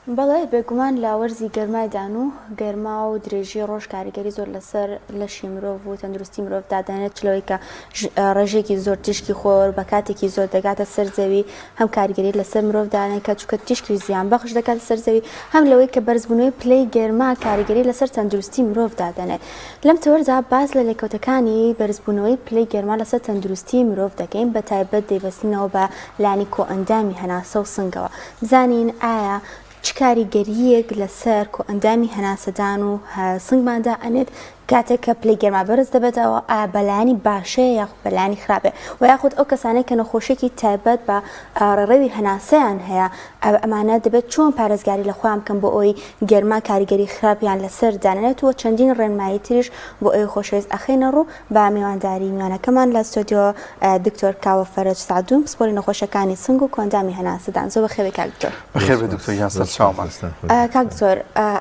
بەڵێ بێگومان لە وەرزی گەرمایدان و گەرما و درێژی ڕۆژ کاریگەری زۆر لەسەر لەشی مرۆڤ و تەندروستی مرۆڤ دادەنێت چ لەوەی کە ڕێژەیەکی زۆر تیشکی خۆر بە کاتێکی زۆر دەگاتە سەر زەوی هەم کاریگەری لەسەر مرۆڤ دانێت کە چونکە تیشکی زیان بەخش دەکاتە سەر زەوی هەم لەوەی کە بەرزبوونەوەی پلەی گەرما کاریگەری لەسەر تەندروستی مرۆڤ دادەنێت لەم تەوەردا باس لە لێکەوتەکانی بەرزبوونەوەی پلەی گەرما لەسەر تەندروستی مرۆڤ دەکەین بە تایبەت دەیبەستینەوە بە لانی کۆئەندامی هەناسە و سنگەوە بزانین ئایا چ کاریگەرییەک لەسەر کۆئەندامی هەناسەدان و سنگمان دائەنێت کاتێک کە پلەی گەرما بەرز دەبێتەوە، ئایا بەلایەنی باشەیە یاخود بەلایەنی خراپە و یاخود ئەو کەسانەی کە نەخۆشیەکی تایبەت بە ڕێڕەوی هەناسەیان هەیە ئەمانە دەبێت چۆن پارێزگاری لە خۆیان بکەن بۆ ئەوەی گەرما کاریگەری خراپیان لەسەر دانەنێت و چەندین ڕێنمایی تریش بۆ ئێوەی خۆشەویست ئەخەینە ڕوو بە میوانداری میوانەکەمان لە ستۆدیۆ دکتۆر کاوە فەرەج سەعدون پسپۆری نەخۆشیەکانی سنگ و کۆئەندامی هەناسەدان. زۆر بەخێربێی کاک دکتۆر. بەخێربێی دکتۆر گیان سەرچاومان. کاک دکتۆر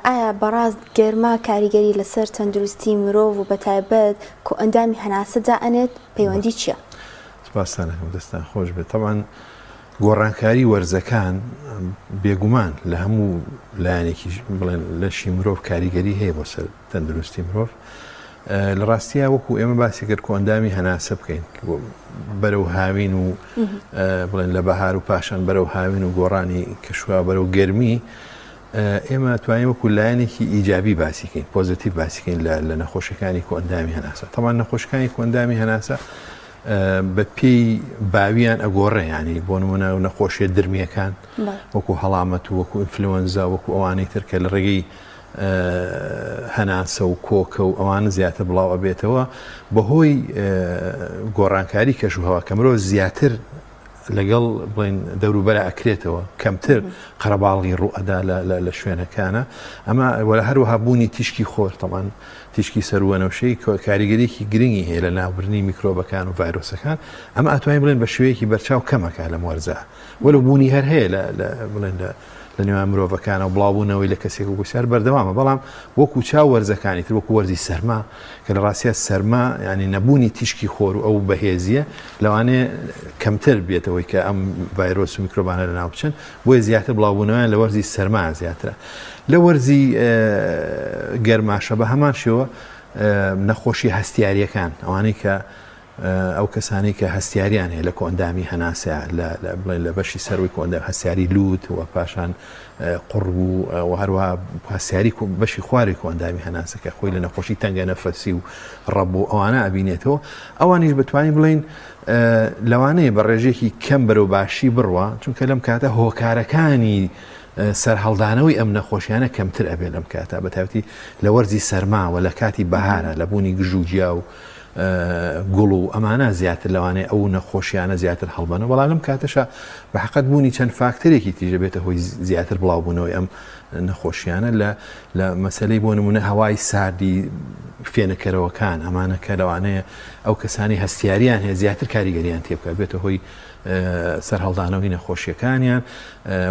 ئایا بەڕاست گەرما کاریگەری لەسەر تەندروستی مرۆڤ و بەتایبەت کۆئەندامی هەناسە دائەنێت پەیوەندی چیە؟ سپاستان ئەکەم دەستتان خۆش بێت. تەبعەن گۆڕانکاری وەرزەکان بێگومان لە هەموو لایەنێکی بڵێن لەشی مرۆڤ کاریگەری هەیە بۆ سەر تەندروستی مرۆڤ لە ڕاستیا وەکو ئێمە باسی کرد کۆئەندامی هەناسە بکەین بەرەو هاوین و بڵێن لە بەهار و پاشان بەرەو هاوین و گۆڕانی کەشوهەوا بەرەو گەرمی ئێمە توانین وەکو لایەنێکی ئیجابی باسیکەین positive باسیکەین لە نەخۆشیەکانی کۆئەندامی هەناسە تەمان نەخۆشەکانی کۆئەندامی هەناسە بە پێی باویان ئەگۆڕێ ینی بۆ نمونە و نەخۆشیە درمیەکان وەکو هەڵامەت و وەکو ئینفلوەنزا وەکو ئەوانەی تر کە لە ڕێگەی هەناسە و کۆکە و ئەوانە زیاتر بڵاو ئەبێتەوە بەهۆی گۆڕانکاری کەشوهەوا کە مرۆڤ زیاتر لەگەڵ بڵین دەوروبەرە ئەکرێتەوە کەمتر قەرەباڵغی ڕوو ئەدا لە شوێنەکانە ئەمە وەرە هەروەها بوونی تیشکی خۆر تەمان تیشکی سەروەنەوشەی کاریگەریکی گرنگی هەیە لە ناوبرنی میکرۆبەکان و ڤایرۆسەکان ئەمە ئەتوانین بڵێن بە شێوەیەکی بەرچاو کەمەکە لەم وەرزە وەلو بوونی هەر هەیە لە بڵێن لە لە نێوان مرۆڤەکانە و بڵاوبوونەوەی لە کەسێک و گوشار بەردەوامە بەڵام وەکو چاو وەرزەکانی تر وەکو وەرزی سەرما کە لە ڕاستیا سەرما ینی نەبوونی تیشکی خۆر و ئەو بەهێزیە لەوانەیە کەمتر بێتەوەی کە ئەم ڤایرۆس و میکرۆبانە لەناو بچن بۆیە زیاتر بڵاوبوونەوەیان لە وەرزی سەرما زیاترە لە وەرزی گەرماشە بە هەمان شێوە نەخۆشی هەستیاریەکان ئەوانەی کە ئەو کەسانەی کە هەستیاریان هەیە لە کۆئەندامی هەناسە لە بڵێن لە بەشی سەروی کۆئەندام هەستیاری لووت و پاشان قوڕگ و و هەروەها هەستیاری بەشی خواری کۆئەندامی هەناسە کە خۆی لە نەخۆشی تەنگە نەفەسی و ڕەبوو ئەوانە ئەبینێتەوە ئەوانیش بتوانین بڵین لەوانەیە بە ڕێژێکی کەم بەرەو باشی بڕوا چونکە لەم کاتە هۆکارەکانی سەرهەڵدانەوەی ئەم نەخۆشیانە کەمتر ئەبێت لەم کاتە بەتایبەتی لە وەرزی سەرما و لە کاتی بەهارە لە بوونی گژوگیا و گوڵ و ئەمانە زیاتر لەوانەیە ئەو نەخۆشیانە زیاتر هەڵبەنەوە، بەڵام لەم کاتەشا بە حەقت بوونی چەند فاکتەرێکی تریش دەبێتە هۆی زیاتر بڵاوبوونەوەی ئەم نەخۆشیانە لە لە مەسەلەی بۆ نمونە هەوای ساردی فێنکەرەوەکان ئەمانە کە لەوانەیە ئەو کەسانی هەستیاریان هەیە زیاتر کاریگەریان تێبکات بێتە هۆی سەرهەڵدانەوەی نەخۆشیەکانیان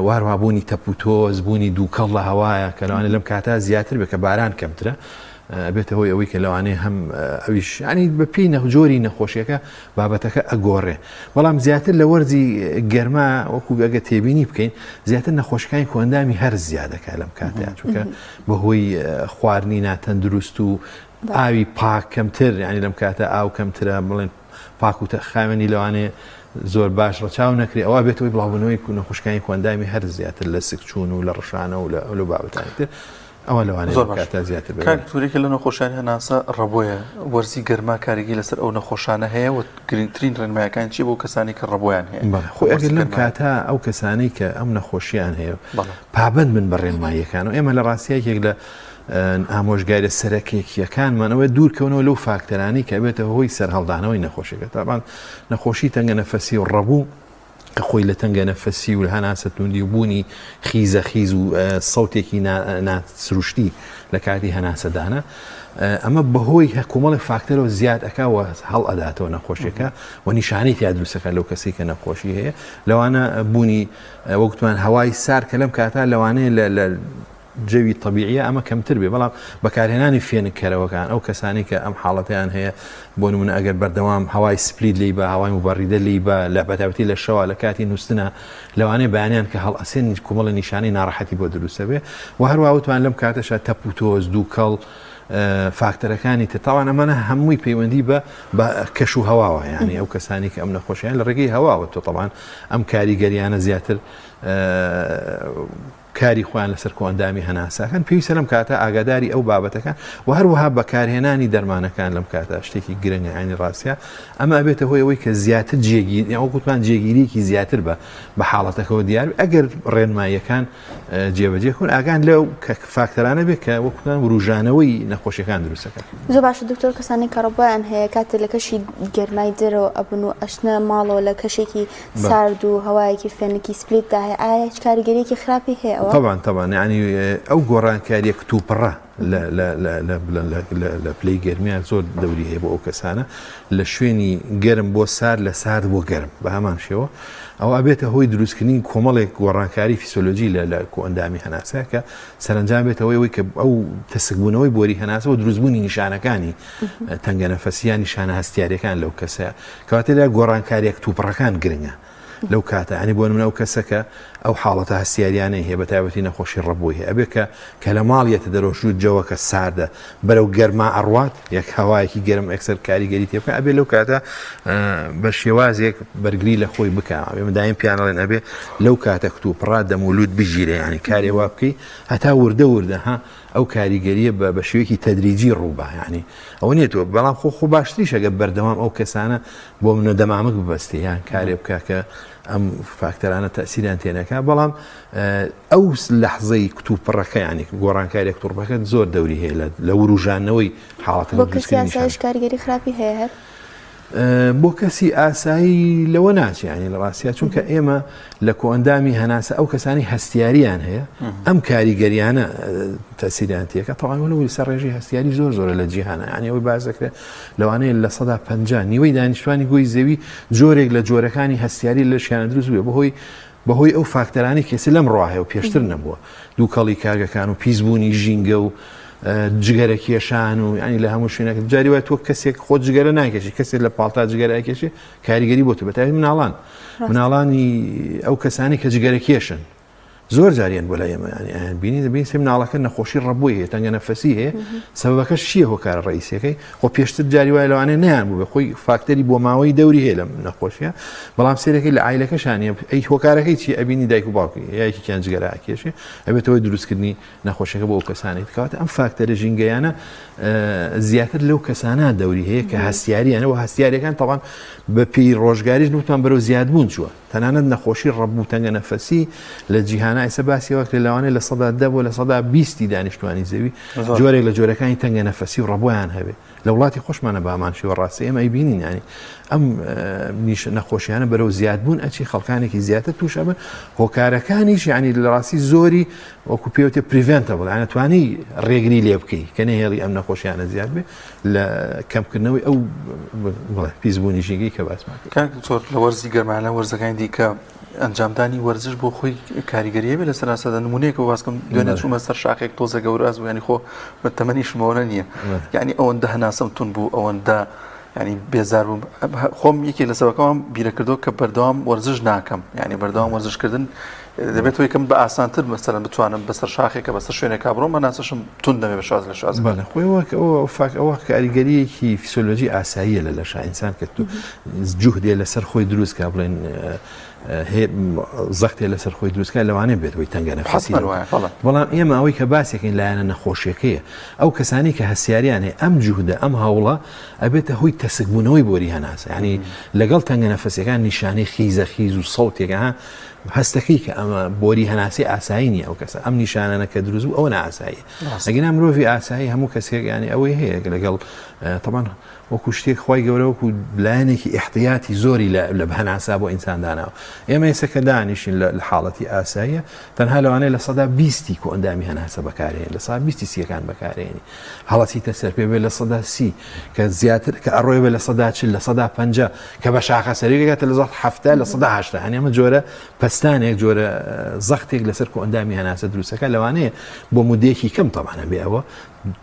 واروا بوونی تەپ و تۆز بوونی دووکەڵ لە هەوایە کە لەوانەیە لەم کاتە زیاتر بێت کە باران کەمترە ئەبێتە هۆی ئەوەی کە لەوانەیە هەم ئەویش ینی بە پێی جۆری نەخۆشیەکە بابەتەکە ئەگۆڕێ بەڵام زیاتر لە وەرزی گەرما وەکو ئەگە تێبینی بکەین زیاتر نەخۆشەکانی کۆئەندامی هەرس زیادەکە لەم کاتەیە چونکە بەهۆی خواردنی ناتەندروست و ئاوی پاک کەمتر ینی لەم کاتە ئاو کەمترە بڵێن پاک و خاوێنی لەوانەیە زۆر باش ڕەچاو نەکرێ ئەوە بێتەوەی بڵاوبوونەوەی نەخۆشەکانی کۆئەندامی هەرس زیاتر لە سکچوون و لە ڕشانە و لە ئەو بابەتانی تر ئەوە لەوانەیە زۆر باش کاتە زیاتر بێت. کاک دکتۆر یەکێ لە نەخۆشانی هەناسە ڕەبۆیە وەرزی گەرما کاریگەری لەسەر ئەو نەخۆشانە هەیە و گرنگترین ڕێنمایەکان چیە بۆ کەسانی کە ڕەبۆیان هەیە بەڵێ خۆی وەرزی ئەگەر لەم گەرما کاتە ئەو کەسانەی کە ئەم نەخۆشیان هەیە بەڵێ پابەند بن بە ڕێنماییەکان و ئێمە لە ڕاستیا یەکێک لە ئامۆژگاریە سەرەکیەکانمان ئەوەیە دوورکەونەوە لەو فاکتەرانەی کە ئەبێتە هۆی سەرهەڵدانەوەی نەخۆشیەکە تابان نەخۆشی تەنگە نەفەسی و ڕەبوو کە خۆی لە تەنگە نەفەسی و هەناسە توندی و بوونی خیزە خیز و سەوتێکی ناسروشتی لە کاتی هەناسەدانە ئەمە بەهۆی کۆمەڵی فاکتەرەوە زیاد ئەکا و هەڵ ئەداتەوە نەخۆشیەکە و نیشانەی تیا دروستەکە لەو کەسی کە نەخۆشی هەیە لەوانە بوونی وەکوتمان هەوای سار کە لەم کاتا لەوانەیە لە جەوی تەبیعیە ئەمە کەمتر بێ بەڵام بەکارهێنانی فێنککەرەوەکان ئەو کەسانی کە ئەم حاڵەتیان هەیە بۆ نمونە ئەگەر بەردەوام هەوای split لی بە هەوای مبەڕیدە لی بە لە بەتابەتی لە شەوە لە کاتی نووسنە لەوانەیە بەیانیان کە هەڵئەسێن کومەڵە نیشانەی ناڕەحەتی بۆ دروستە بێ و هەروە وتمان لەم کاتەشا تەپ و تۆز دووکەڵ فاکتەرەکانی تر تاوان ئەمانە هەمووی پەیوەندی بە بە کەش و هەواوە یعنی ئەو کەسانی کە ئەم نەخۆشیان لە ڕێگەی هەواوە تۆ تەبان ئەم کاریگەریانە زیاتر کاری خۆیان لەسەر کۆئەندامی هەناسەکەن، پێویستە لەم کاتە ئاگاداری ئەو بابەتەکان و هەروەها بەکارهێنانی دەرمانەکان لەم کاتە شتێکی گرنگە یانی ڕاستە ئەمە ئەبێتە هۆی ئەوەی کە زیاتر جێگیر یان وەک وتمان جێگیریکی زیاتر بە بە حاڵەتەکەەوە دیار ئەگەر ڕێنماییەکان جێبەجێ کون ئاگان لەو کە فاکتەرانە بێت کە وەکوتان وروژانەوەی نەخۆشیەکان دروستەکەن. زۆر باشە دکتۆر کەسانی کە ڕەبۆیان هەیە کاتێ لە کەشی گەرمای دەرەوە ئەبن و ئەچنە ماڵەوە لە کەشێکی سارد و هەوایەکی فێنکی split دا هەیە ئایا هیچ کاریگەریەکی خراپی هەیە ئەوە؟ تەبعەن تەبعەن یانی ئەو گۆڕانکاریە کتوپڕە لە لە لە لە بڵێن لە لە لە پلەی گەرمیان زۆر دەوری هەیە بۆ ئەو کەسانە لە شوێنی گەرم بۆ سارد لە سارد بۆ گەرم بە هەمان شێوە ئەوە ئەبێتە هۆی دروستکردنی کۆمەڵێک گۆڕانکاری فیسۆلۆجی لە لە کۆئەندامی هەناسە کە سەرەنجام بێتە هۆی ئەوەی کە ئەو تەسکبوونەوەی بۆری هەناسە و دروستبوونی نیشانەکانی تەنگەنەفەسی یان نیشانە هەستیاریەکان لەو کەسە کەواتە لە گۆڕانکاریە کتوپڕەکان گرنگە لەو کاتە ئەنی بۆ منە ئەو کەسەکە ئەو حاڵەتە هەستیاریانەی هەیە بە تایبەتی نەخۆشی ڕەبووی هەیە ئەبێ کە کە لە ماڵیەتە دەرۆژوو جەوەکە ساردە بەرەو گەرما ئەڕوات یەک هەوایەکی گەرم ئەکسەر کاریگەری تێ بکە ئەبێ لەو کاتە بە شێوازێک بەرگری لە خۆی بکە ئەبێ مدایم پیانەڵێن ئەبێ لەو کاتە کتوپڕا دەمولوت بگیرێ ینی کارێ وا بکەی هەتا وردە وردە ها ئەو کاریگەریە بە بە شێوەیەکی تەدریجی ڕووبا یعنی ئەوە نیە تۆ بەڵام خۆ خۆ باشتریش ئەگەر بەردەوام ئەو کەسانە بۆ منە دەمامک ببەستێ یان کارێ بکە کە ئەم فاکتەرانە تەسیریان تێنەکە بەڵام ئەو لەحزەی کتوپڕەکە ینی گۆڕانکاریە کتوپڕەکە زۆر دەوری هەیە لە وروژانەوەی حاڵەتە بۆ کەسی ئاسایش کاریگەری خراپی هەیە هەر بۆ کەسی ئاسایی لەوە ناچێ ینی لە ڕاستیا چونکە ئێمە لە کۆئەندامی هەناسە ئەو کەسانی هەستیاریان هەیە ئەم کاریگەریانە تەسیریان تێکە تەواوەوەی سەر ڕێژەی هەستیاری زۆر زۆرە لە جیهانە ینی ئەوەی باس دەکرێت لەوانەیە 50% نیوەی دانیشتوانی گۆی زەوی جۆرێک لە جۆرەکانی هەستیاری لەشیان دروست بووە بەهۆی بەهۆی ئەو فاکتەرانەی کە ئێستا لەم ڕوا هەیە و پێشتر نەبووە، دووکەڵی کارگەکان و پیسبوونی ژینگە و جگەرە کێشان و ینی لە هەموو شوێنێک جاری وای تۆ کەسێک خۆ جگەرە ناکێشی کەسێک لە پاڵتا جگەرە ئەکێشێ کاریگەری بۆ تۆ بەتایبەت مناڵان مناڵانی ئەو کەسانی کە جگەرە کێشن زۆر جاریان بۆ لای ئێمە ینی ئەیان بینی دەبین سێ مناڵەکە نەخۆشی ڕەبووی هەیە تەنگە نەفەسی هەیە سەبەکەش چییە هۆکارە ڕئیسیەکەی خۆ پێشتر جاری وایە لەوانەیە نەیان بوو خۆی فاکتەری بۆ ماوەی دەوری هەیە لەم نەخۆشیە بەڵام سێرەکەی لە عایلەکەشانە ئەی هۆکارەکەی چی ئەبینی دایک و باوکی یاکیان جگەرە ئەکێشێ ئەبێتەوەی دروستکردنی نەخۆشیەکە بۆ ئەو کەسانێک کەواتە ئەم فاکتەرە ژینگەیانە زیاتر لەو کەسانە دەوری هەیە کە هەستیاریانە و هەستیارەکان تەوان بە پێی ڕۆژگاریش نوتمان بەرەو زیادبوون چووە تەنانەت نەخۆشی ڕەبوو تەنگە نەفەسی لە جیهانە ئێستا باسی ئەوە کرێت لەوانەیە 10% بۆ 20% دانیشتوانی زەوی جۆرێک لە جۆرەکانی تەنگە نەفەسی و ڕەبوویان هەبێ لە وڵاتی خۆشمانە بامان شێوە ڕاستە ئێمە ئەیبینین ینی ئەم نەخۆشیانە بەرەو زیادبوون ئەچی خەڵکانێکی زیاتر توش ئەبن هۆکارەکانیش ینی لە ڕاستی زۆری وەکو پێوتێ preventable یانە توانی ڕێگری لێ بکەی کە نەهێڵی ئەم نەخۆشیانە زیاد بێ لە کەمکردنەوەی ئەو بڵێ پیسبوونی ژینگەی کە باسمان کرد. کاک دکتۆر لە وەرزی گەرما لە وەرزەکانی دیکە ئەنجامدانی وەرزش بۆ خۆی کاریگەری هەبێ لەسەر ئاسەدا نمونەیەک بۆ باسکەم دوێنێ چوومە سەر شاخێک تۆزە گەوراز بوو ینی خۆ بە تەمەنیشمەوە نییە یعنی ئەوەندە هەناسەم تون بوو ئەوەندە ینی بێزار بووم خۆم یەکێک لە سەبەکەم بیرەکردەوە کە بەردەوام وەرزش ناکەم یعنی بەردەوام وەرزشکردن دەبێت یەکەم بە ئاسانتر مەسەلەن بتوانم بەسەر شاخێکە بەسەر شوێنێکا بڕۆم هەناسەشم توند نەبێ بە شاز لە شاز. بەڵێ خۆی وەک ئەوە فاک ئەوە کاریگەریەکی فیسۆلۆژی ئاساییە لە لەشا ئینسان کە تو جوهدێ لەسەر خۆی دروست کا بڵێن زەختێ لەسەر خۆی دروست کا لەوانەیە بێت هۆی تەنگە نەفەسی بەڵام ئێمە ئەوەی کە باسێکین لایەنە نەخۆشیەکەیە ئەو کەسانی کە هەستیاریان هەیە ئەم جوهدە ئەم هەوڵە ئەبێتە هۆی تەسکبوونەوەی بۆری هەناسە ینی لەگەڵ تەنگە نەفەسیەکان نیشانەی خیزە خیز و سەوتێکە هەستەکەی کە ئەمە بۆری هەناسەی ئاسایی نیە ئەو کەسە ئەم نیشانانە کە دروست بوو ئەوە نائاساییە ئەگینا مرۆڤی ئاسایی هەموو کەسێک ینی ئەوەی هەیە لەگەڵ تەمان وەکو شتێک خی گەورە وەکو لایەنێکی احتیاتی زۆری لە هەناسا بۆ ئینسان داناوە ئێمە ئێستا کە دانیشین لە حاڵەتی ئاساییە تەنها لەوانەیە 20% کۆ ئەندامی هەناسە بەکارێن 20% سیەکان بەکارێنی هەڵەسیتە سەر پێ بێ 30% کە زیاتر کە ئەڕۆی بێ 40 50% کە بە شاخە سەری گەگاتە 70% 80% هەنی ئەمە جۆرە. پەستانێک جۆرە زەختێک لەسەر کۆئەندامی هەناسە دروستەکە لەوانەیە بۆ مدەیەکی کەم تەبعەن بێ ئەوە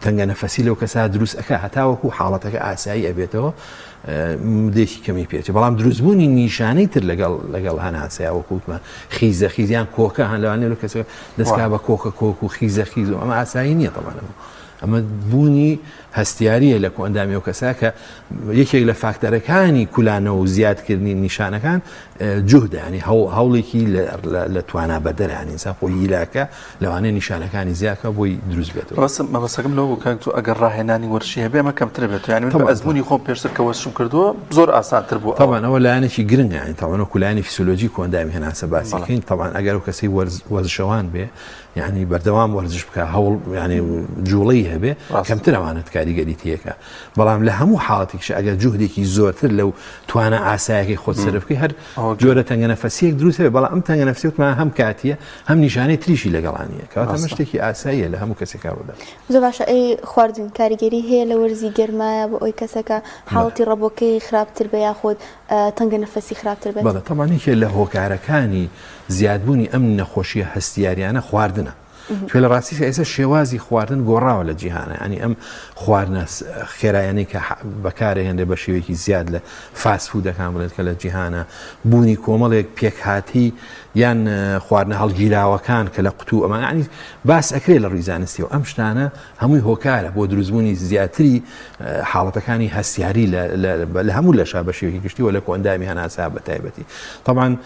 تەنگە نەفەسی لەو کەسا دروست ئەکا هەتاوەکو حاڵەتەکە ئاسایی ئەبێتەوە مدەیەکی کەمی پێچێ بەڵام دروستبوونی نیشانەی تر لەگەڵ لەگەڵ هەناسەیە وەکوتمان خیزە خیزیان کۆکە هەن لەوانەیە لەو کەسە دەستکا بە کۆکە کۆک و خیزە خیز و ئەمە ئاسایی نییە تەبعەن ئەمە بوونی هەستیاریە لە کۆئەندامی ئەو کەسە کە یەکێک لە فاکتەرەکانی کولانەوە و زیادکردنی نیشانەکان جوهدە ینی هەوڵێکی لە توانا بەدەرە ینی ئینسان خۆی هیلاکە لەوانەیە نیشانەکانی زیاکە بۆی دروست بێت مەبەستەکەم لەوە بوو کاک تۆ ئەگەر ڕاهێنانی وەرزشی هەبێ ئەمە کەمتر بێت یعنی من بە ئەزموونی خۆم پێشتر کە وەرزشم کردووە زۆر ئاسانتر بوو تەبعەن ئەوە لایەنێکی گرنگە یعنی تەبعەن وەکو لایەنی فیسیۆلۆجی کۆئەندامی هەناسە باسی بکەین تەبعەن ئەگەر ئەو کەسەی وەرزشەوان بێ یعنی بەردەوام وەرزش بکە هەوڵ یعنی جوڵەی هەبێ کەمتر ئەوانت کاریگەری تێکە بەڵام لە هەموو حاڵەتێکش ئەگەر جوهدێکی زۆرتر لەو توانا ئاسایەکەی خۆت سەرف بکەی هەر جۆرە تەنگەنەفەسیەک دروست هەبێ بەڵام ئەم تەنگەنەفسی وتمان هەم کاتیە هەم نیشانەی تریشی لەگەڵانیە کەواتە ئەمە شتێکی ئاساییە لە هەموو کەسێکا ڕوودا. زۆر باشە ئەی خواردن کاریگەری هەیە لە وەرزی گەرمایە بۆ ئەوەی کەسەکە حاڵەتی ڕەبۆکەی خراپتر بێ یاخود تەنگە نەفەسی خراپتر بێت؟ بەڵێ تەبعەن یەکێ لە هۆکارەکانی زیادبوونی ئەم نەخۆشیە هەستیاریانە خواردنە. چونکە لە ڕاستیشا ئێستا شێوازی خواردن گۆڕاوە لە جیهانە ینی ئەم خواردنە خێرایانەی کە بەکارهێنرێ بە شێوەیەکی زیاد لە fast food ەکان بڵێت کە لە جیهانە بوونی کۆمەڵێک پێکهاتی یان خواردنە هەڵگیراوەکان کە لە قوتوو ئەمان ینی باس ئەکرێ لە ڕووی زانستی و ئەم شتانە هەمووی هۆکارە بۆ دروستبوونی زیاتری حاڵەتەکانی هەستیاری لە هەموو لەشا بە شێوەیەکی گشتی و لە کۆئەندامی هەناسە بە تایبەتی طبعا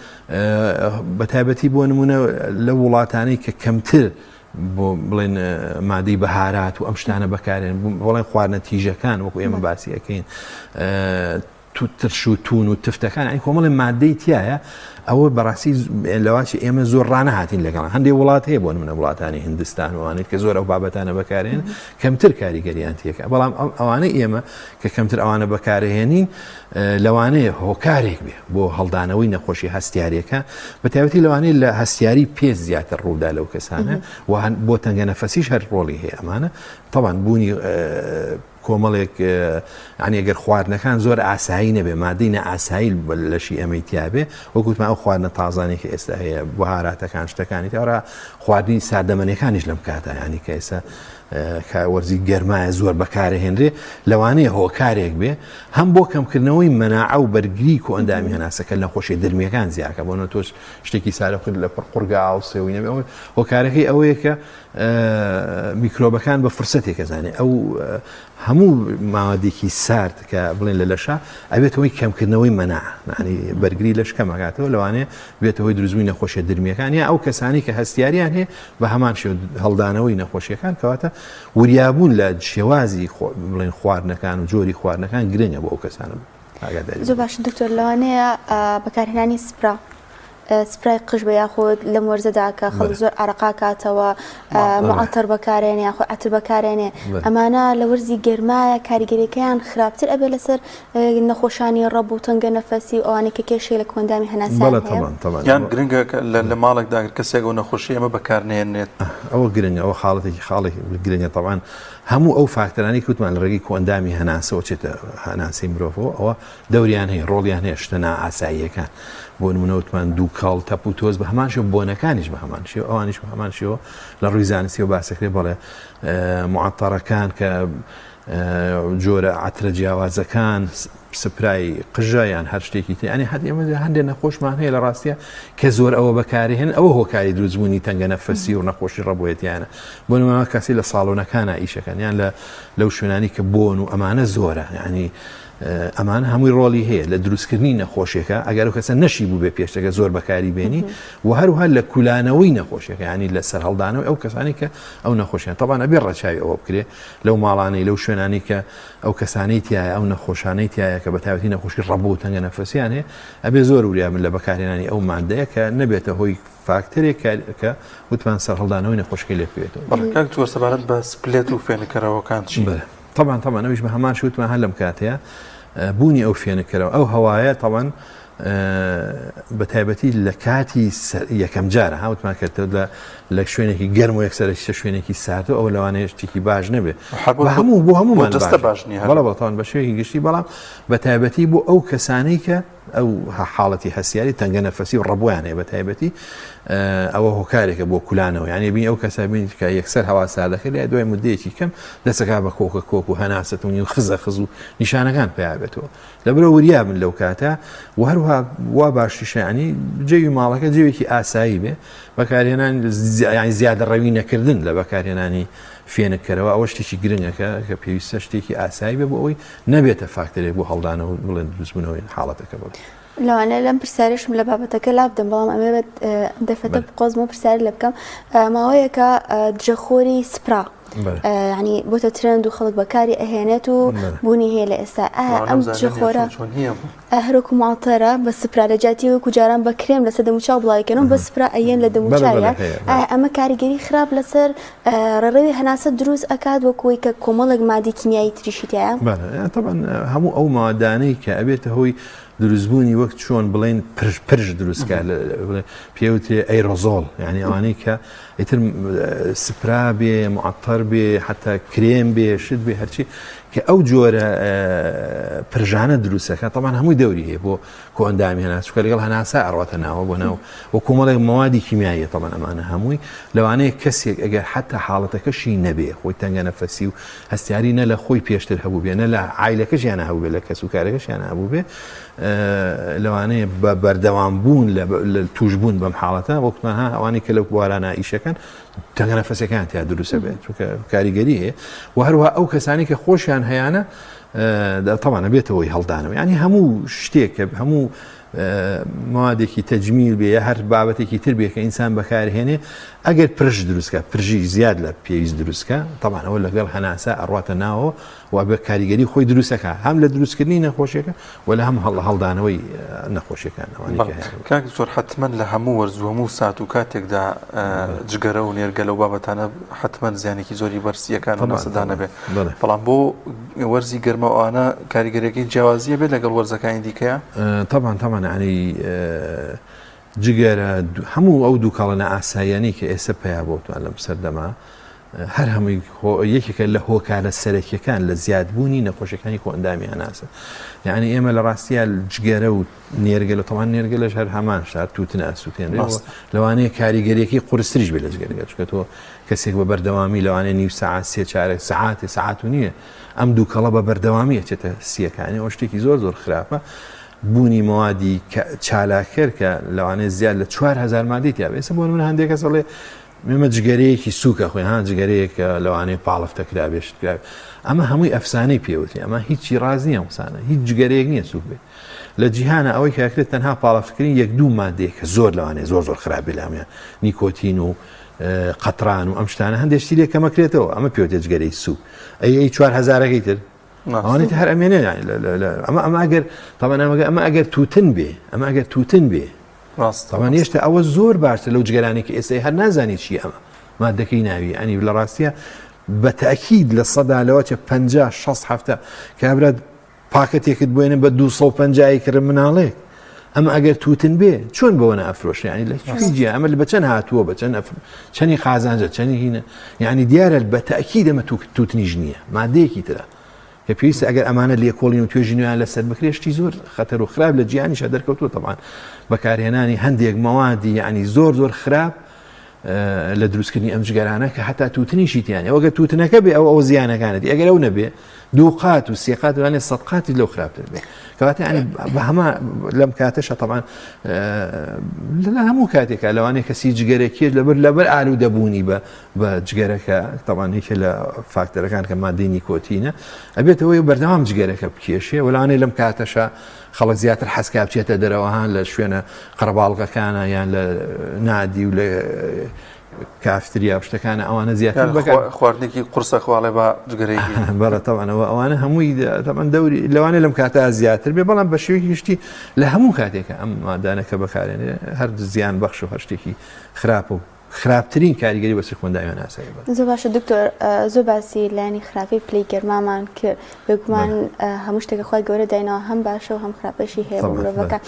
بە تایبەتی بۆ نمونە لە وڵاتانەی کە کەمتر بۆ بڵێن مادەی بەهارات و ئەم شتانە بەکارێن بڵێن خواردنە تیژەکان وەکو ئێمە باسی ئەەکەین ترش و تون و تفتەکان ئەی کۆمەڵی مادەی تایە ئەوە بەڕاستی لەواچی ئێمە زۆر ڕانەهاتین لەگەڵ هەندێک وڵات هەیە بۆ منە وڵاتانی هندستان وانێت کە زۆر ئەو بابەتانە بەکارێن کەمتر کاریگەریان تێکە بەڵام ئەوانە ئێمە کە کەمتر ئەوانە بەکارهێنین لەوانەیە هۆکارێک بێ بۆ هەڵدانەوەی نەخۆشی هەستیارەکە بە تایبەتی لەوانەیە لە هەستیاری پێست زیاتر ڕوودا لەو کەسانە و بۆ تەنگە نەفەسیش هەر ڕۆڵی هەیە ئەمانە تەبعەن بوونی کۆمەڵێک ینی گەر خواردنەکان زۆر ئاسایی نەبێ مادەی نەئاسایی لەشی ئەمەی تیاابێ وەکوتمان ئەو خواردنە تازانێک کە ئێستا هەیە بەهاراتەکان شتەکانی تارا خواردنی ساردەمەنیەکانیش لەم کاتە ینی کە ئێستا کە وەرزی گەرمایە زۆر بەکارهێنرێ لەوانەیە هۆکارێک بێ هەم بۆ کەمکردنەوەی مەناعە و بەرگری کۆئەندامی هەناسەکە نەخۆشیە درمیەکان زیاکە بۆ نە تۆش شتێکی سارە کرد لە پڕ قورگا ئاوسێ و نەبێ ئەوە هۆکارەکەی ئەوەیە کە میکرۆبەکان بە فرسەتێک ئەزانێ ئەو هەموو ماوەدێکی سارد کە بڵێن لە لەشە ئەبێت هۆی کەمکردنەوەی مەناعە معنی بەرگری لەش کەمەکاتەوە لەوانەیە بێتە هۆی دروستبوونی نەخۆشیە درمیەکان یا ئەو کەسانی کە هەستیاریان هەیە بە هەمان شێوە هەڵدانەوەی نەخۆشیەکان کەواتە وریابوون لە شێوازی بڵێن خواردنەکان و جۆری خواردنەکان گرنگە بۆ ئەو کەسانە ئاگاداری زۆر باشە دکتۆر لەوانەیە بەکارهێنانی سپرا سپرای قژ بە یاخود لەم وەرزەدا کە خەڵک زۆر ئارەقا کاتەوە معتەر بەکارێنێ یاخود عەتر بەکارێنێ ئەمانە لە وەرزی گەرمایە کاریگەریەکەیان خراپتر ئەبێ لەسەر نەخۆشانی ڕەبو و تەنگە نەفەسی و ئەوانەی کە کێشەی لە کۆئەندامی هەناسەیان بەڵێ هەیە. تەبعەن تەبعەن یان گرنگە کە لە ماڵێکدا گەر کەسێک ئەو نەخۆشیەی ئەمە بەکار نەهێنێت. ئەوە گرنگە ئەوە خاڵەتێکی خاڵێکی گرنگە تەبعەن هەموو ئەو فاکتەرانەی کە وتمان لە ڕێگەی کۆئەندامی هەناسەوە چێتە هەناسەی مرۆڤەوە ئەوە دەوریان هەیە ڕۆڵیان هەیە شتە نائاساییەکان بۆ نمونە وتمان دووکەڵ تەپ و تۆز بە هەمان شێوە بۆنەکانیش بە هەمان شێوە ئەوانیش بە هەمان شێوە لە ڕووی زانستیەوە باسەکرێ بەڵێ معەتەڕەکان کە جۆرە عەترە جیاوازەکان سپرای قژە یان هەر شتێکی تر ینی هەر ئێمە هەندێک نەخۆشمان هەیە لە ڕاستە کە زۆر ئەوە بەکارهێن ئەوە هۆکاری دروستبوونی تەنگە نەفەسی و نەخۆشی ڕەبۆیەتیانە بۆ نمونە کەسی لە ساڵۆنەکانە ئیشەکەن یان لە لەو شوێنانی کە بۆن و ئەمانە زۆرە ینی ئەمانە هەمووی ڕۆڵی هەیە لە دروستکردنی نەخۆشیەکە ئەگەر ئەو کەسە نەشی بوو بێ پێشتەکە زۆر بەکاری بێنی و هەروها لە کولانەوەی نەخۆشیەکە ینی لە سەرهەڵدانەوەی ئەو کەسانی کە ئەو نەخۆشیان تەبان ئەبێ ڕەچاوی ئەوە بکرێ لەو ماڵانەی لەو شوێنانی کە ئەو کەسانەی تایە ئەو نەخۆشانەی تایە کە بە تایبەتی نەخۆشی ڕەبۆ و تەنگە نەفەسیان هەیە ئەبێ زۆر وریا بن لە بەکارهێنانی ئەو مادەیە کە نەبێتە هۆی فاکتەرێک کە وتمان سەرهەڵدانەوەی نەخۆشەکەی لێ بکەوێتەوە. بەڵێ کاک تۆ سەبارەت بە split و فێنککەرەوەکان چی؟ بەلێ تەبعەن تەبعەن ئەویش بە هەمان شێوە وتمان هەر لەم کاتەیە بوونی ئەو فێنککەرەوە ئەو هەوایە تەبعەن بە تایبەتی لە کاتی یەکەم جارە ها وتمان کە تۆ لە لە شوێنێکی گەرم و یەکسەر ئەچیتە شوێنێکی سارد ئەوە لەوانەیە شتێکی باش نەبێ بە هەموو بۆ هەموومان جەستە باش نییە بەڵێ بەڵێ تەبعەن بە شێوەیەکی گشتی بەڵام بە تایبەتی بۆ ئەو کەسانەی کە ئەو حاڵەتی هەستیاری تەنگە نەفەسی و ڕەبۆیان هەیە بە تایبەتی ئەوە هۆکارێکە بۆ کولانەوە یعنی بین ئەو کەسە بین کە یەکسەر هەوا ساردەکە لای دوای مدەیەکی کەم دەسەکا بە کۆکە کۆک و هەناسەتونی و خزە خز و نیشانەکان پیا بێتەوە لەبەرە وریا بن لەو کاتە و هەروها وا باشیشە ینی جەوی ماڵەکە جەوێکی ئاسایی بێ بەکارهێنان یانی زیادە ڕەوی نەکردن لە بەکارهێنانی فێنککەرەوە ئەوە شتێکی گرنگەکە کە پێویستە شتێکی ئاسایی بێ بۆ ئەوەی نەبێتە فاکتەرێک بۆ هەڵدانەوە بڵێن دروستبوونەوەی حاڵەتەکە بڵێ. لەوانەیە لەم پرسیارەشم لە بابەتەکە لابدەم بەڵام ئەمەوێت دەرفەتە بقۆزمەوە پرسیار لێ بکەم ماوەیەکە دژەخۆری سپرا ینی بۆتە trend و خەڵک بەکاری ئەهێنێت و بوونی هەیە لە ئێستا ئەم دژەخۆرە هەروەکو ماڵتەرە بە سپرا لە جیاتی وەکو جاران بە کرێم لەسەر دەموچاو بڵاویکەنەوە بە سپرا ئەیەن لە دەموچاویان ئایا ئەمە کاریگەری خراپ لەسەر ڕێڕەوی هەناسە دروست ئەکات وەکوی کە کۆمەڵێک مادی کیمیایی تریشی تایە؟ طبعا هەموو ئەو مادانەی کە ئەبێتە هۆی دروستبوونی وەک چۆن بڵێن پرژ پرژ دروستکە پێوترێ ئەیرۆزۆڵ یعنی ئەوانەی کە ئیتر سپرا بێ معطر بێ حتا کرێم بێ شت بێ هەرچی کە ئەو جۆرە پرژانە دروستەکە تەمان هەمووی دەوری هەیە بۆ کۆئەندامی هەناسە چونکە لەگەڵ هەناسە ئەڕواتە ناوە بۆ ناو و کۆمەڵێک مەوادی کیمیاییە تەمان ئەمانە هەمووی لەوانەیە کەسێک ئەگەر حتا حاڵەتەکەشی نەبێ خۆی تەنگە نەفەسی و هەستیاری نە لە خۆی پێشتر هەبوو بێ نە لە عایلەکەشیانە هەبوو بێ لە کەس و کارەکەشیانە هەبوو بێ لەوانەیە بە بەردەوام بوون لە توشبوون بەم حاڵەتە وەکمان ها ئەوانەی کە لەو بوارانە ئیشەکەن تەنگە نەفەسەکان تیا دروستە بێت چونکە کاریگەری هەیە و هەروەها ئەو کەسانی کە خۆشیان هەیانە تەوانە بێتەوەی هەڵدانەوە ینی هەموو شتێک کە هەموو موادێکی تەجمیل بێ یا هەر بابەتێکی تر بێ کە ئینسان بەکارهێنێ ئەگەر پرش دروستکە پرژی زیاد لە پێویست دروستکە تەبانەوە لەگەڵ هەناسە ئەڕاتە ناوەوە و بە کاریگەری خۆی دروستەکە هەم لە دروستکردنی نەخۆشیەکە و لە هەم هەڵ هەڵدانەوەی نەخۆشیەکان ئەوانەی کە هەیە. کاک دکتۆر حەتمەن لە هەموو وەرز و هەموو سات و کاتێکدا جگەرە و نێرگەلە و بابەتانە حەتمەن زیانێکی زۆری بەر سییەکان و نەسەدا نەبێ بەڵام بۆ وەرزی گەرمە ئەوانە کاریگەریەکەی جیاوازیە بێت لەگەڵ وەرزەکانی دیکەیە؟ تەبعەن تەبعەن یانی جگەرە هەموو ئەو دووکەڵە نائاساییانەی کە ئێستا پەیا بۆتوان لەم سەردەما هەر هەمووی یەکێکە لە هۆکارە سەرەکیەکان لە زیادبوونی نەخۆشیەکانی کۆئەندامی هەناسە یعنی ئێمە لە ڕاستیە جگەرە و نێرگە لە تەوان نێرگە لەش هەر هەمان شار تووتن ئاسووتێنرێت لەوانەیە کاریگەریەکەی قورستریش بێت لە جگەرەکە چونکە تۆ کەسێک بە بەردەوامی لەوانەیە نیو سەعات سێ چارەک سەعاتێ سەعات و نییە ئەم دووکەڵە بە بەردەوامی ئەچێتە سیەکانی ئەو شتێکی زۆر زۆر خراپە بوونی مەوادی چالاککەر کە لەوانەیە زیاد لە 4000 مادەی تیا بێت ئێستا بۆ نمونە هەندێک کەس ئەڵێ ئێمە جگەرەیەکی سووکە خۆی ها جگەرەیەک کە لەوانەیە پاڵفتە کرابێ شت کرابێ ئەمە هەمووی ئەفسانەی پێوتری ئەمە هیچی ڕاز نییە ئەم قسانە هیچ جگەرەیەک نییە سووک بێت لە جیهانە ئەوەی کە ئەکرێت تەنها پاڵفتکردنی یەک دوو مادەیە کە زۆر لەوانەیە زۆر زۆر خراپ بێ لە هەموویان نیکۆتین و قەتران و ئەم شتانە هەندێک شتی لێ کەمەکرێتەوە ئەمە پێوتێ جگەرەی سووک ئەی ئەی چوار هەزارەکەی تر ئەوانەی تر هەر ئەمێنێ ئەمە ئەمە ئەگەر تەبعەن ئەمە ئەگەر تووتن بێ ئەمە ئەگەر تووتن بێ تەبعەن هێشتا ئەوە زۆر باشتر لەو جگەرانەی کە ئێستا هەر نازانی چی ئەمە مادەکەی ناوی ئەنی لە ڕاستیە بە تاکید لە سەدا لەوە چە 50 60 هەفتە کابرا پاکەتێکت بۆێنە بە 250 کردن مناڵێک ئەمە ئەگەر تووتن بێ چۆن بەوە نافرۆشێ ینی لە جیا ئەمە بە چەند هاتووە بە چەند چەنی قازانجە چەنی هینە یعنی دیارە بە تاکید ئەمە تووتنیش نییە مادەیەکی ترە کە پێویستە ئەگەر ئەمانە لێکۆڵین و توێژینەوەیان لەسەر بکرێت شتی زۆر خەتەر و خراپ لە جیهانیشا دەرکەوتووە تەبعەن بەکارهێنانی هەندێک مەوادی یعنی زۆر زۆر خراپ لە دروستکردنی ئەم جگەرانە کە هەتا تووتنیشی تیانە ئەوگە تووتنەکە بێ ئەو ئەو زیانەکانەتی ئەگەر ئەو نەبێ دوو قات و سێ قات وانێ سەد قاتی لەو خراپتر بێ کەواتە یعنی بە هەما لەم کاتەشە تەبعەن لە هەموو کاتێکا لەوانەیە کەسی جگەرەکێش لەبەر لەبەر ئالوودەبوونی بە بە جگەرەکە تەبعەن یەکێ لە فاکتەرەکان کە مادەی نیکۆتینە ئەبێتەوەی بەردەوام جگەرەکە بکێشێ وەلانێ لەم کاتەشە خەڵک زیاتر حەزکا بچێتە دەرەوە هان لە شوێنە قەرەباڵغەکانە یان لە نادی و لە کافتریا و شتەکانە ئەوانە زیاتر خواردنێکی قورسە خواڵێ بە جگەرەیەکی بەڵێ تەبعەن ئەوانە هەمووی تەبعەن دەوری لەوانەیە لەم کاتە زیاتر بێ بەڵام بە شێوەیەکی گشتی لە هەموو کاتێکە ئەم مادانە کە بەکارێنێ هەر زیان بەخش و هەر شتێکی خراپ و خراپترین کاریگەری بەسەر خوێنداویان ئاسایی بە. زۆر باشە دکتۆر زۆر باسی لایەنی خراپی پلەی گەرمامان کرد بێگومان هەموو شتێکە خوای گەورە داینەوە هەم باشە و هەم خراپەشی هەیە بۆ مرۆڤەکان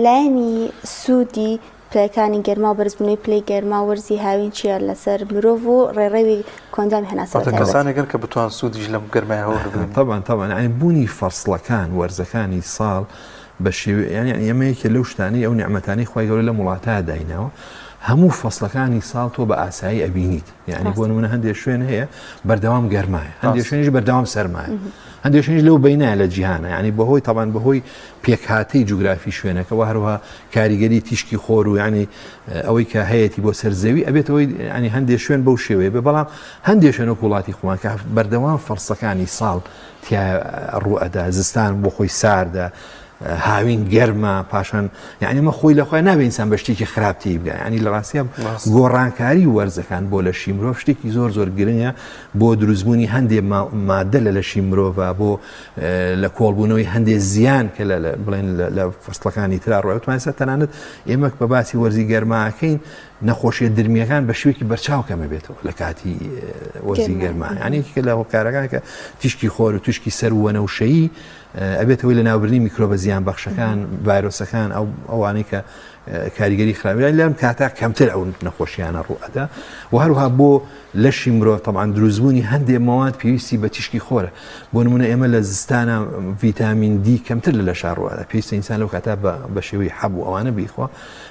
لایەنی سوودی پلەکانی گەرما و بەرزبوونەوەی پلەی گەرما و وەرزی هاوین چییە لەسەر مرۆڤ و ڕێڕەوی کۆئەندامی هەناسە بە واتە تایبەت؟ کەسانێکن کە بتوان سوودیش لەم گەرمایە وەربگرن. تەبعەن تەبعەن یانی بوونی فەسڵەکان وەرزەکانی ساڵ. بە شێوە یانی ئێمە یەکێ لەو شتانەی ئەو نیعمەتانەی خوای گەورە لەم وڵاتە دایناوە هەموو فەسڵەکانی ساڵ تۆ بە ئاسایی ئەبینیت یعنی بۆ نمونە هەندێک شوێن هەیە بەردەوام گەرمایە هەندێک شوێنیش بەردەوام سەرمایە هەندێک شوێنیش لەو بینایە لە جیهانە یعنی بەهۆی تەبان بەهۆی پێکهاتەی جوگرافی شوێنەکە و هەروەها کاریگەری تیشکی خۆر و ینی ئەوەی کە هەیەی بۆ سەر زەوی ئەبێتەوەی ینی هەندێک شوێن بەو شێوەیە بێ بەڵام هەندێک شوێن وەک وڵاتی خۆمان کە بەردەوام فەرسەکانی ساڵ تیا ڕوو ئەدا زستان بۆ خۆی ساردە هاوین گەرمە پاشان یعنی مە خۆی لە خۆی نابێ ئینسان بە شتێکی خراپ تێی بگا یعنی لە ڕاستیا گۆڕانکاری وەرزەکان بۆ لەشی مرۆڤ شتێکی زۆر زۆر گرنگە بۆ دروستبوونی هەندێ مادە لە لەشی مرۆڤ بۆ لە کۆڵبوونەوەی هەندێ زیان کە لە بڵێن لە فەسڵەکانی ترا ڕۆتمان سەر تەنانەت ئێمە بە باسی وەرزی گەرماکەین نەخۆشیە درمیەکان بە شێوەیەکی بەرچاو کەمە بێتەوە لە کاتی وەرزی گەرما یعنی یەکێکە لە هۆکارەکان کە تیشکی خۆر و تیشکی سەر و وەنەوشەیی ئەبێتەوەی لە ناوبرنی میکرۆبە زیان بەخشەکان ڤایرۆسەکان ئەو ئەوانەی کە کاریگەری خراپیان لەم کاتا کەمتر ئەو نەخۆشیانە ڕوو ئەدا و هەروها بۆ لەشی مرۆڤ تەبعەن دروستبوونی هەندێ مەواد پێویستی بە تیشکی خۆرە بۆ نمونە ئێمە لە زستانە ڤیتامین دی کەمتر لە لەشا ڕووەدا پێویستە ئینسان لەو کاتا بە شێوەی حەب و ئەوانە بیخوا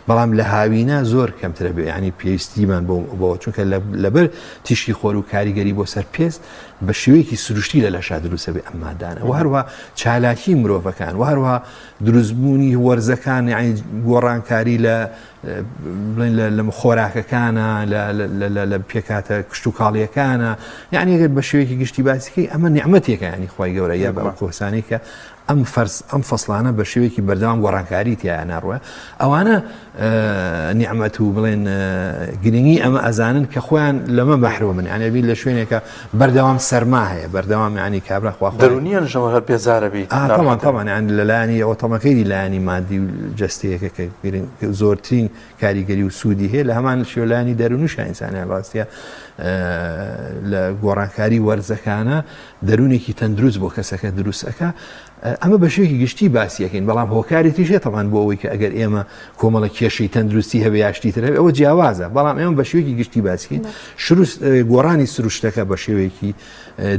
بەڵام لە هاوینە زۆر کەمترە بێ ینی پێویستیمان بۆ بۆ چونکە لەبەر تیشکی خۆر و کاریگەری بۆ سەر پێست بە شێوەیەکی سروشتی لە لەشا دروستە بێ ئەم مادانە و هەروە چالاکی مرۆڤەکان و هەروە دروستبوونی وەرزەکان یعنی گۆڕانکاری لە بڵێن لە خۆراکەکانە لە پێکاتە کشتتوکاڵیەکانە یعنی ئەگەر بە شێوەیەکی گشتی باسیکەی ئەمە نیعممەتێکە ینی خی گەورە یا بە کۆسانی کە ئەم فەرز ئەم فەسڵانە بە شێوەیەکی بەردەوام گۆڕانکاری تیا ناڕوە ئەوانە نیعممەت و بڵێن گرنگی ئەمە ئەزانن کە خۆیان لەمە مەحرۆمن یعنی بیر لە شوێنێکە بەردەوام سەرما هەیە بەردەوام ینی کابرا خوا دەرونیان ژەوە هەر بێزارە بی تەمان تەمان یان لەلایانی ئەوە تەمەکەی لایەنی مادی و جەستەیەکە کە گرنگ زۆرترین کاریگەری و سوودی هەیە لە هەمان شێولانی دەرونیش ئینسانیان ڕاستە لە گۆڕانکاری وەرزەکانە دەروونێکی تەندروست بۆ کەسەکە دروست ئەکا ئەمە بە شێوەیەکی گشتی باسی ئەکەین بەڵام هۆکاری تریش هەیە تەبعەن بۆ ئەوەی کە ئەگەر ئێمە کۆمەڵە کێشەی تەندروستی هەبێ یا شتی تر هەبێ ئەوە جیاوازە بەڵام ئێمە بە شێوەیەکی گشتی باسی کەین شروس گۆڕانی سروشتەکە بە شێوەیەکی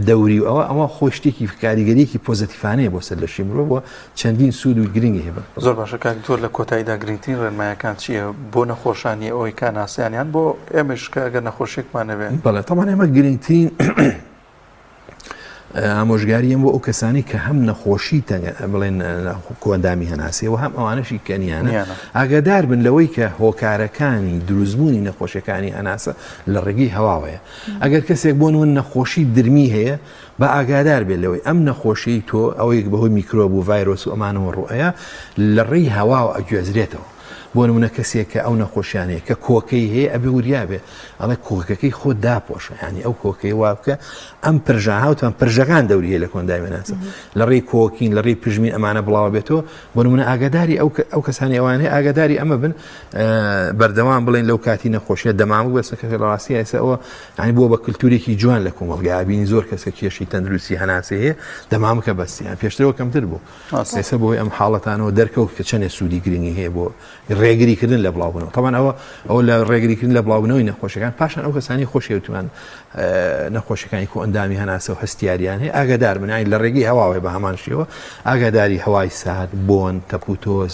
دەوری و ئەوە ئەوە خۆی شتێکی کاریگەریەکی پۆزەتیفانەیە بۆ سەر لەشی مرۆڤ و چەندین سوود و گرنگی هەیە زۆر باشە کاک دکتۆر لە کۆتاییدا گرنگترین ڕێنمایەکان چییە بۆ نەخۆشانی ئەوەی کە ناسیان یان بۆ ئێمەش کە ئەگەر نەخۆشیێکمان هەبێ؟ بەڵێ تەبعەن ئێمە گرنگترین ئامۆژگارییم بۆ ئەو کەسانی کە هەم نەخۆشی بڵێن کۆئەندامی هەناسەیە و هەم ئەوانەشی کە نیانە ئاگادار بن لەوەی کە هۆکارەکانی دروستبوونی نەخۆشیەکانی هەناسە لە ڕێگەی هەواوەیە ئەگەر کەسێک بۆ نمونە نەخۆشی درمی هەیە بە ئاگادار بێت لەوەی ئەم نەخۆشیی تۆ ئەوەی بەهۆی میکرۆب و ڤایرۆس و ئەمانەوە ڕوئەیە لە ڕێی هەواوە ئەگوێزرێتەوە. بۆ نمونە کەسێک کە ئەو نەخۆشیانەیە کە کۆکەی هەیە ئەبێ وریا بێ ئەڵێ کۆکەکەی خۆت داپۆشە ینی ئەو کۆکەی وا بکە ئەم پرژە هاوتان پرژەکان دەوری هەیە لە کۆندای ناسە لە ڕێی کۆکین لە ڕێی پژمین ئەمانە بڵاوە بێتەوە بۆ نمونە ئاگاداری ئەو ئەو کەسانی ئەوانەیە ئاگاداری ئەمە بن بەردەوام بڵێن لەو کاتی نەخۆشیە دەمامک بەسە کە لە ڕاستی ئێستا ئەوە ینی بووە بە کللتورێکی جوان لە کۆمەڵگا بینی زۆر کەسە کێشی تەندروستی هەناسەی هەیە دەمامکە بەستیان پێشترەوە کەمتر بوو ئێستا بەهۆی ئەم حاڵەتانەوە دەرکەوت کە چەندێ سوودی گرنگی هەیە بۆ ڕێگریکردن لە بڵاوبوونەوە تەبعەن ئەوە ئەوە لە ڕێگریکردن لە بڵاوبوونەوەی نەخۆشیەکان پاشان ئەو کەسانی خۆشیوتمان نەخۆشیەکانی کۆئەندامی هەناسە و هەستیاریان هەیە ئاگادار بن لە ڕێگەی هەواوەی بە هەمان شێوە ئاگاداری هەوای سارد بۆن تەپوتۆز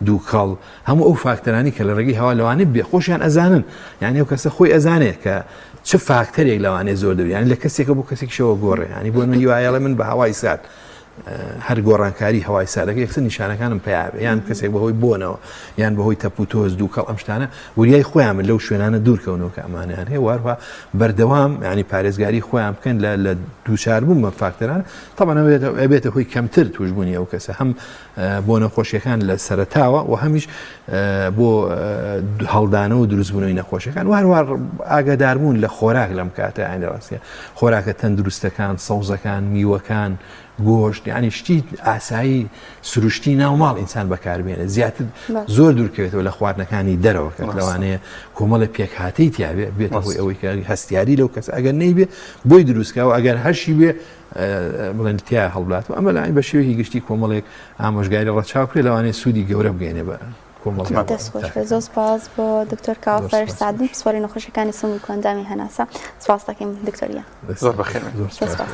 دووکەڵ هەموو ئەو فاکتەرانی کە لە ڕێگەی هەوا لەوانەیە بێ خۆشیان ئەزانن یعنی ئەو کەسە خۆی ئەزانێت کە چ فاکتەرێک لەوانەیە زۆر دەبێت یعنی لە کەسێکە بۆ کەسێکیشەوە گۆڕێ یعنی بۆ من هیوایەڵێ من بە هەوای سارد هەر گۆڕانکاری هەوای ساردەکە یەکسەر نیشانەکانم پیا بێ یان کەسێک بەهۆی بۆنەوە یان بەهۆی تەپ و تۆز دووکەڵ ئەم شتانە وریای خۆیان بن لەو شوێنانە دوورکەونەوە کە ئەمانیان هەیە وارها بەردەوام ینی پارێزگاری خۆیان بکەن لە لە دووچاربوون بە فاکتەران طبعا ئەبێتە هۆی کەمتر توشبوونی ئەو کەسە هەم بۆ نەخۆشیەکان لە سەرەتاوە و هەمیش بۆ هەڵدانە و دروستبوونەوەی نەخۆشیەکان و هەروە ئاگاداربوون لە خۆراک لەم کاتە یانی ڕاستە خۆراکە تەندروستەکان سەوزەکان میوەکان گۆشت یعنی شتی ئاسایی سروشتی ناو ماڵ ئینسان بەکاربێنێت زیاتر زۆر دوورکەوێتەوە لە خواردنەکانی دەرەوە کە لەوانەیە کۆمەڵە پێکهاتەی تیابێ بێتە هۆی ئەوەی کە هەستیاری لەو کەس ئەگەر نەیبێ بۆی دروستکەوە ئەگەر هەشی بێ بڵێن تیا هەڵبلات و ئەمە لای بە شێوەیەکی گشتی کۆمەڵێک ئامۆژگاری ڕەچاو بکرێت لەوانەیە سوودی گەورە بگەێنێ بە کۆمەڵگا. دەست خۆش بێت زۆر سپاس بۆ دکتۆر کاوە فەرش سعدون پسپۆری نەخۆشیەکانی سنگ و کۆئەندامی هەناسە سپاس دەکەین دکتۆر گیان. زۆر بەخێر بێن. زۆر سپاس.